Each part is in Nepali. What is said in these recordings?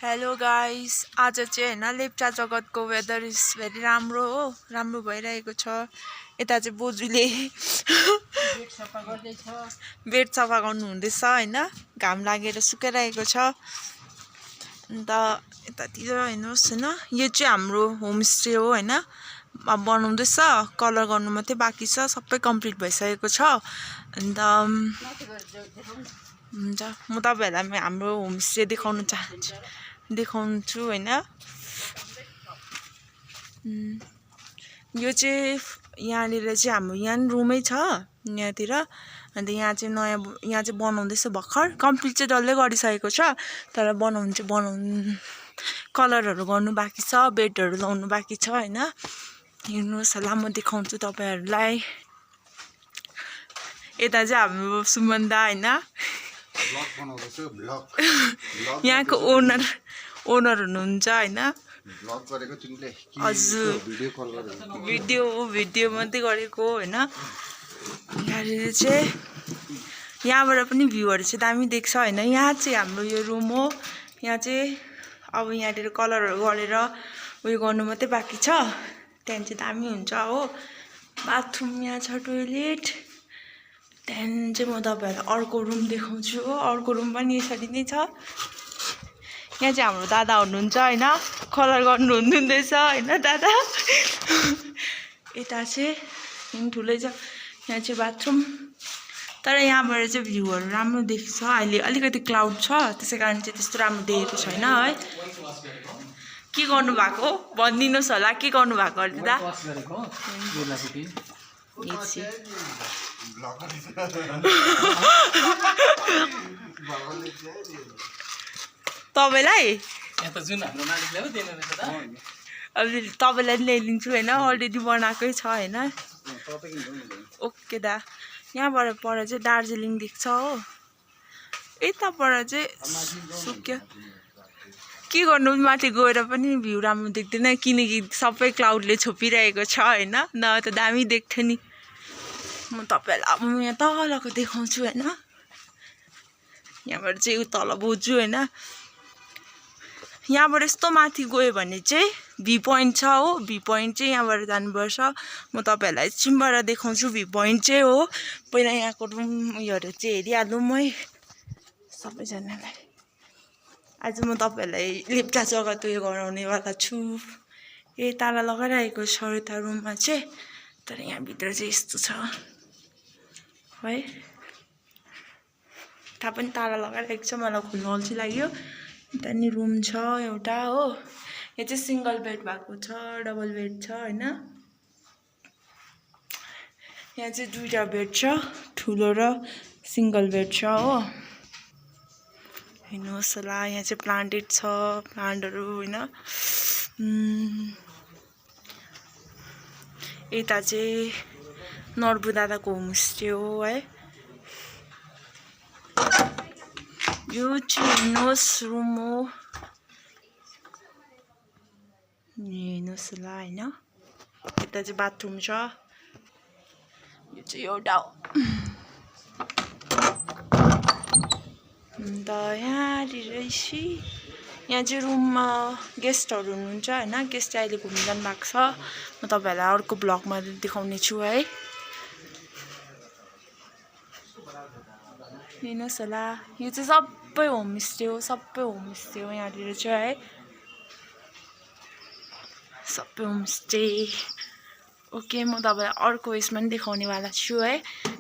हेलो गाइस आज चाहिँ हैन लेप्चा जगतको वेदर इज भेरी राम्रो हो राम्रो भइरहेको छ यता चाहिँ बोजुले बेड सफा गर्नु हुँदैछ हैन घाम लागेर सुकाइरहेको छ अन्त यतातिर हेर्नुस् हैन यो चाहिँ हाम्रो होमस्टे हो हैन बनाउँदैछ कलर गर्नु मात्रै बाँकी छ सबै कम्प्लिट भइसकेको छ अन्त हुन्छ म तपाईहरुलाई हाम्रो होमस्टे देखाउँछु हैन यो चाहिँ यहाँनिर चाहिँ हाम्रो यहाँ रुमै छ यहाँतिर अन्त यहाँ चाहिँ नयाँ यहाँ चाहिँ बनाउँदैछ भर्खर कम्प्लिट चाहिँ डल्लै गरिसकेको छ तर बनाउनु कलरहरु गर्नु बाँकी छ बेडहरु लाउनु बाँकी छ हैन हेर्नुस् होला म देखाउँछु तपाईहरुलाई यता चाहिँ हाम्रो सुमन्दा हैन ब्लग बनाउँदैछु ब्लग यहाँको ओनर हुनुहुन्छ हैन ब्लग गरेको तिमीले हजुर भिडियो कल गरेको भिडियो मात्रै गरेको हैन यहाँ चाहिँ यहाँबाट पनि भ्यूहरु चाहिँ दामी देख्छ हैन यहाँ चाहिँ हाम्रो यो रुम हो यहाँ चाहिँ अब यहाँतिर कलरहरु गरेर उयो गर्नु मात्रै बाँकी छ त्यहाँ चाहिँ दामी हुन्छ हो बाथरुम यहाँ छ टोयलेट त्यहाँ चाहिँ म तपाईहरुलाई अर्को रुम देखाउँछु हो अर्को रुम पनि यसरी नै छ यहाँ चाहिँ हाम्रो दादा हुनुहुन्छ हैन कलर गर्नु हुँदैछ हैन दादा यता चाहिँ ठुलै छ यहाँ चाहिँ बाथरुम तर यहाँबाट चाहिँ भ्यूहरु राम्रो देख्छ अहिले अलिकति क्लाउड छ त्यसैकारण चाहिँ त्यस्तो राम्रो देखेको छैन है के गर्नु भएको भनिदिनुस् होला के गर्नु भएको अहिले दादा तपाईलाई अब तपाईलाई ल्याइदिन्छु हैन अलरेडी बनाएकै छ हैन ओके दा यहाँबाट पर चाहिँ दार्जिलिङ देख्छ हो यताबाट चाहिँ सुक्यो के गर्नु माथि गएर पनि भ्यू राम्रो देख्दैन किनकि सबै क्लाउडले छोपिरहेको छ हैन न त दामी देख्थ्यो नि म तपाईहरुलाई अब यहाँ तलको देखाउँछु हैन यहाँबाट चाहिँ तल बोजु हैन यहाँबाट यस्तो माथि गयो भने चाहिँ भी पोइन्ट छ हो भी पोइन्ट चाहिँ यहाँबाट जानुपर्छ म तपाईहरुलाई एकछिनबाट देखाउँछु भी पोइन्ट चाहिँ हो पहिला यहाँको रुम उयोहरु चाहिँ हेरिहालौँ है सबैजनालाई आज म तपाईहरुलाई लेप्चा जगत उयो गराउनेवाला छु ताला लगाइरहेको छ यता रुममा चाहिँ तर यहाँ भित्र चाहिँ यस्तो छ है थाहा पनि ताला लगाइरहेको छ मलाई खुल्नु अल्छी लाग्यो यता नि रुम छ एउटा हो यो चाहिँ सिंगल बेड भएको छ डबल बेड छ हैन यहाँ चाहिँ दुईटा बेड छ ठुलो र सिंगल बेड छ हो हेर्नुहोस् होला यहाँ चाहिँ प्लान्टेड छ प्लान्टहरु हैन यता चाहिँ नर्बु दादाको होमस्टे हो है यो चाहिँ हेर्नुहोस् रुम हो हेर्नुहोस् होला हैन यता चाहिँ बाथरुम छ यो चाहिँ एउटा हो अन्त यहाँ चाहिँ रुममा गेस्टहरु हुनुहुन्छ हैन गेस्ट चाहिँ अहिले घुम्न जानु भएको छ म तपाईहरुलाई अर्को ब्लगमा देखाउने छु है हेर्नुहोस् होला यो चाहिँ सबै होमस्टे हो यहाँतिर चाहिँ है सबै होमस्टे ओके म तपाईहरुलाई अर्को यसमा पनि देखाउनेवाला छु है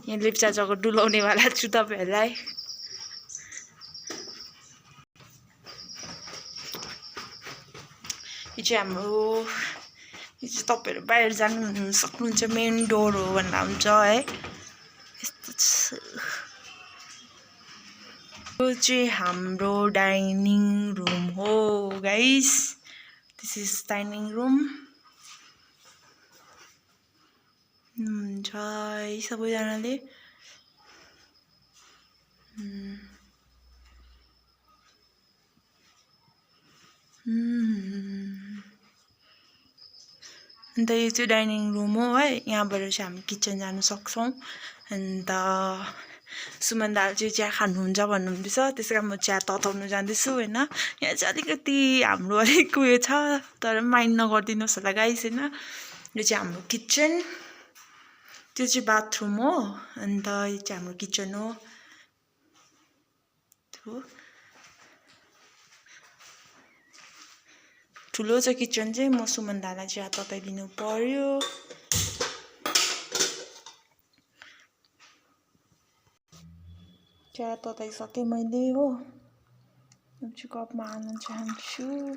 यहाँ लेप्चा जगत डुलाउनेवाला छु तपाईहरुलाई यो चाहिँ हाम्रो यो चाहिँ तपाईहरु बाहिर जानु सक्नुहुन्छ मेन डोर हो भन्दा हुन्छ है यस्तो छ यो चाहिँ हाम्रो डाइनिङ रुम हो guys this is dining room हुन्छ है सबैजनाले अन्त यो चाहिँ डाइनिङ रुम हो है यहाँबाट चाहिँ हामी किचन जानु सक्छौं अन्त सुमन दाल चाहिँ चिया खानुहुन्छ भन्नुहुँदैछ, त्यस कारण म चिया तताउनु जाँदैछु होइन। यहाँ चाहिँ अलिकति हाम्रो अलिक उयो छ, तर माइन्ड नगरिदिनुहोस् होला गाइस होइन। यो चाहिँ हाम्रो किचन, त्यो चाहिँ बाथरुम हो, अन्त यो चाहिँ हाम्रो किचन हो। ठुलो छ किचन चाहिँ, म सुमन दालाई चिया तताइदिनु पर्यो। चिया तताइसकेँ मैले हो, अब चाहिँ कपमा हाल्न चाहन्छु।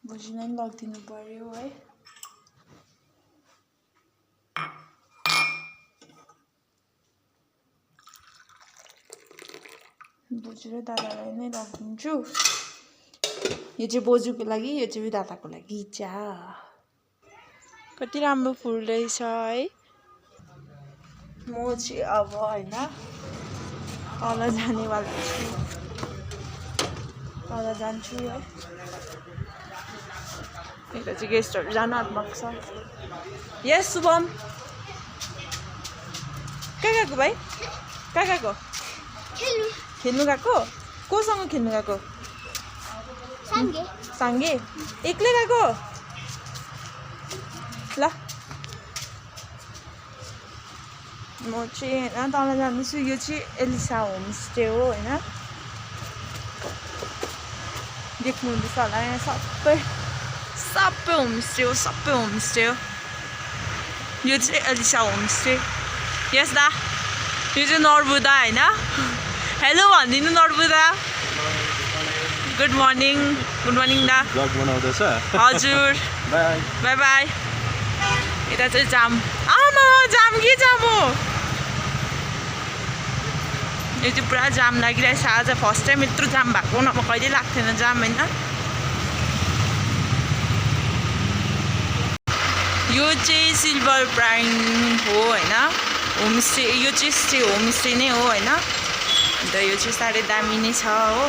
बोजूलाई पनि लगिदिनु पर्यो है। बोजू र दादालाई नै लगिदिन्छु। यो चाहिँ बोजूको लागि, यो चाहिँ दादाको लागि चिया। कति राम्रो फुल रहेछ है। म चाहिँ अब होइन तल जानेवाला छु, तल जान्छु है। यता चाहिँ गेस्टहरू जान आँट्नुभएको छ। यस शुभम, कहाँ गएको भाइ? कहाँ गएको? खेल्नु गएको? कोसँग खेल्नु गएको? साङ्गे। एक्लै गएको? ल म चाहिँ होइन तल जाँदैछु। यो चाहिँ एलिसा होमस्टे हो होइन, देख्नुहुँदैछ होला यहाँ सबै होमस्टे हो, सबै होमस्टे हो। यो चाहिँ एलिसा होमस्टे। यस दा, यो चाहिँ नर्बुदा होइन। हेलो भनिदिनु नर्बुदा। गुड मर्निङ दा। ब्लग बनाउँदैछ? हजुर, बाई बाई। यता चाहिँ जाम, आमा जाम के जाम हो। यो चाहिँ पुरा जाम लागिरहेछ आज, फर्स्ट टाइम यत्रो जाम भएको, नभए कहिले लाग्थेन जाम होइन। यो चाहिँ सिल्भर प्राइन हो होइन, होमस्टे। यो चाहिँ होमस्टे नै हो होइन। अन्त यो चाहिँ साह्रै दामी नै छ हो।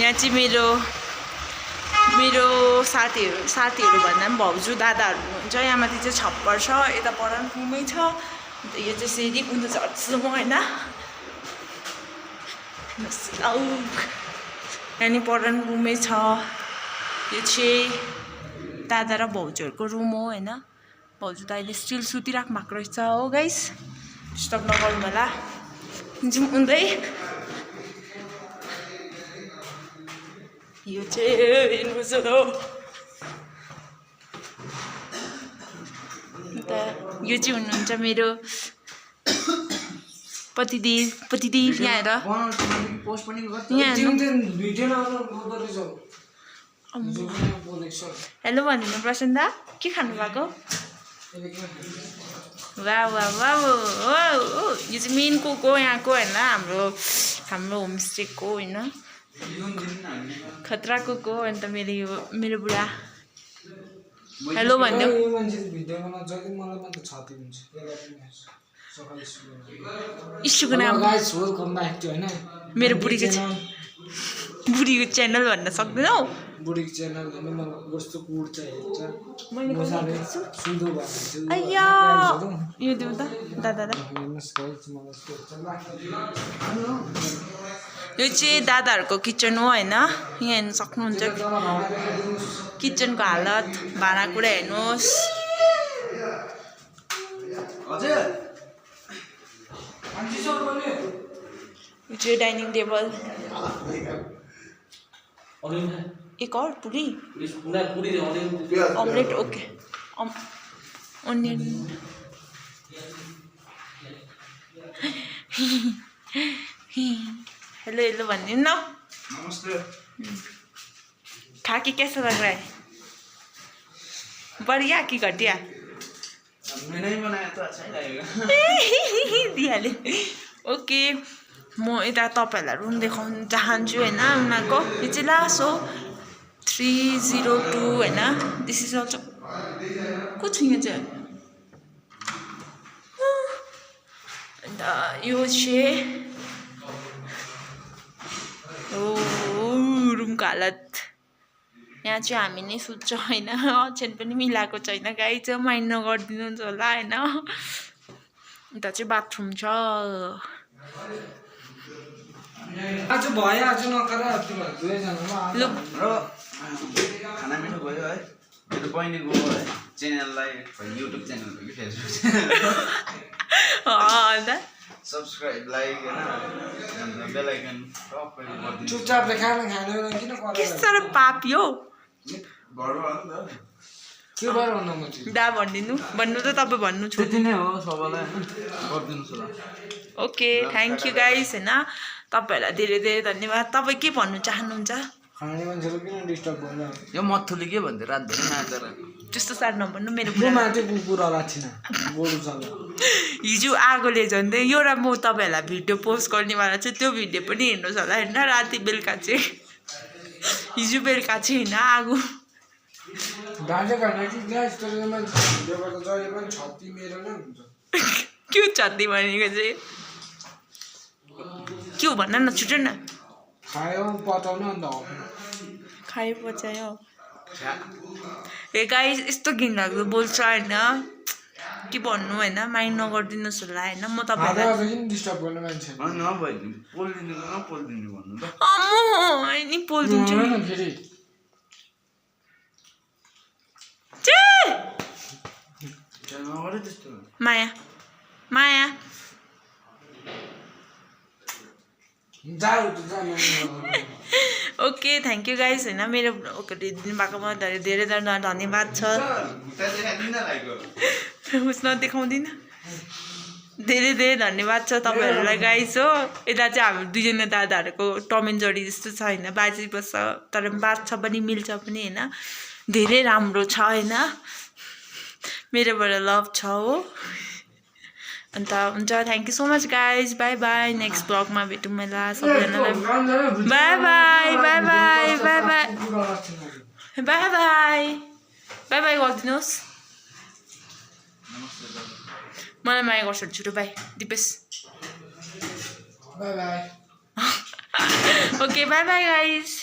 यहाँ चाहिँ मेरो साथीहरू भन्दा पनि भाउजू दादाहरू हुनुहुन्छ। यहाँ माथि चाहिँ छप्पर छ, यता पर रुमै छ। अन्त यो चाहिँ सिडी कुद्नु चढ्छु म होइन। यहाँ परन रुमै छ। यो चाहिँ दादा र भाउजूहरूको रुम हो होइन। भाउजू त अहिले स्टिल सुतिराख्नु भएको रहेछ हो गाइस, डिस्टर्ब नगर्नु होला। जाउँ उन्दै। यो चाहिँ हेर्नुहोस् हो, अन्त यो चाहिँ हुनुहुन्छ मेरो पतिदेव। यहाँ हेर, हेलो भनिदिनु प्रसन्दा, के खानु भएको? वाह वाह वाह। यो चाहिँ मेन कुक हो यहाँको होइन, हाम्रो होमस्टेको होइन। खतरा कुक हो। अन्त मेरो बुढा हेलो भन्यो। इस्युको नाम मेरो बुढीको च्यानल भन्न सक्दैनौ? बुढीको च्यानल हैन, मलाई कस्तो कुर्छ हेर्छ। मैले मजाले सुन्दर भन्छु। अय्या यो देऊ त दादा। यो चाहिँ दादाहरूको किचन हो होइन। यहाँ हेर्नु सक्नुहुन्छ किचनको हालत, भाँडाकुँडा हेर्नुहोस्। यो चाहिँ डाइनिङ टेबल। एक और पूरी omelette okay. Onion hello hello भन्ने न। नमस्ते। खा के कैसा लग रहा है? बढ़िया कि घटिया? मैंने ही बनाया तो अच्छा ही लगेगा। दिइहाल्यो। ओके म यता तपाईँहरूलाई रुम देखाउन चाहन्छु होइन उनीहरूको। यो चाहिँ लास्ट हो 302 होइन। दिस इज अल्सो को छु यहाँ चाहिँ। अन्त यो चाहिँ रुमको हालत। यहाँ चाहिँ हामी नै सुत्छ होइन, ओछ्यान पनि मिलाएको छैन गाई, चाहिँ माइन्ड नगरिदिनुहुन्छ होला होइन। उता चाहिँ बाथरुम छ आज भयो आज नकर तिमीहरू दुवैजनामा लु र खाना मिठो भयो है मेरो बहिनीको है च्यानललाई युट्युब च्यानल हो कि फेसबुक च्यानल अन्त सब्सक्राइब लाइक होइन बेल आइकन टक्कै गरिदिनु चुपचाप खाना खाने बेला किन के कराएर साह्रो पापी हो घरमा हो नि के भएर भन्नु म चाहिँ दा भनिदिनु भन्नु त तपाईँ भन्नु छु त्यति नै हो सबैलाई गरिदिनुहोस् होला ओके थ्याङ्क यू गाइस होइन तपाईँहरूलाई धेरै धेरै धन्यवाद तपाईँ के भन्नु चाहनुहुन्छ खाने मान्छेले किन डिस्टर्ब गरेर यो मथुली के भन्थ्यो रातभरि नाचेर त्यस्तो साह्रो नभन्नु मेरो म बुढा माथि कुकुर राखिन बोल्छ हिजो आगोले झन्डै एउटा म तपाईँहरूलाई भिडियो पोस्ट गर्नेवाला चाहिँ त्यो भिडियो पनि हेर्नुहोस् होला होइन राति बेलुका चाहिँ हिजो बेलुका चाहिँ होइन आगो ढाँटे घाँटा कि ग्यास तोरेर मान्छे भिडियो गर्दा जहिले पनि छत्ती मेरो नै हुन्छ के हो छत्ती भनेको चाहिँ के हो भन्न न छुट्यो न खायो पचाउनु अन्त हो खायो पचायो ए गाई यस्तो घिनलाग्दो बोल्छ होइन के भन्नु होइन माइन्ड नगरिदिनुहोस् होला होइन म तपाईँलाई किन डिस्टर्ब गर्ने मान्छे नभइदिनु पोलिदिनु नपोलिदिनु भन्नु त अम्म नि पोलिदिन्छु नि फेरि नगरे त्यस्तो माया माया जाऊ त जा ओके थ्याङ्क यू गाइस होइन मेरो दिनु भएकोमा धेरै धेरै धन्यवाद छ उस नदेखाउँदिनँ धेरै धेरै धन्यवाद छ तपाईँहरूलाई गाइस हो यता चाहिँ हाम्रो दुईजना दादाहरूको टम एन्ड जरी जस्तो छ होइन बाजी बस्छ तर बात छ पनि मिल्छ पनि होइन धेरै राम्रो छ होइन मेरोबाट लभ छ हो अन्त हुन्छ thank you so much guys bye bye next ब्लगमा भेटौँ होला सबैजनालाई bye bye bye bye bye bye bye bye bye bye गरिदिनुहोस् मलाई माया गर्छ छिटो bye Dipesh bye bye okay bye bye guys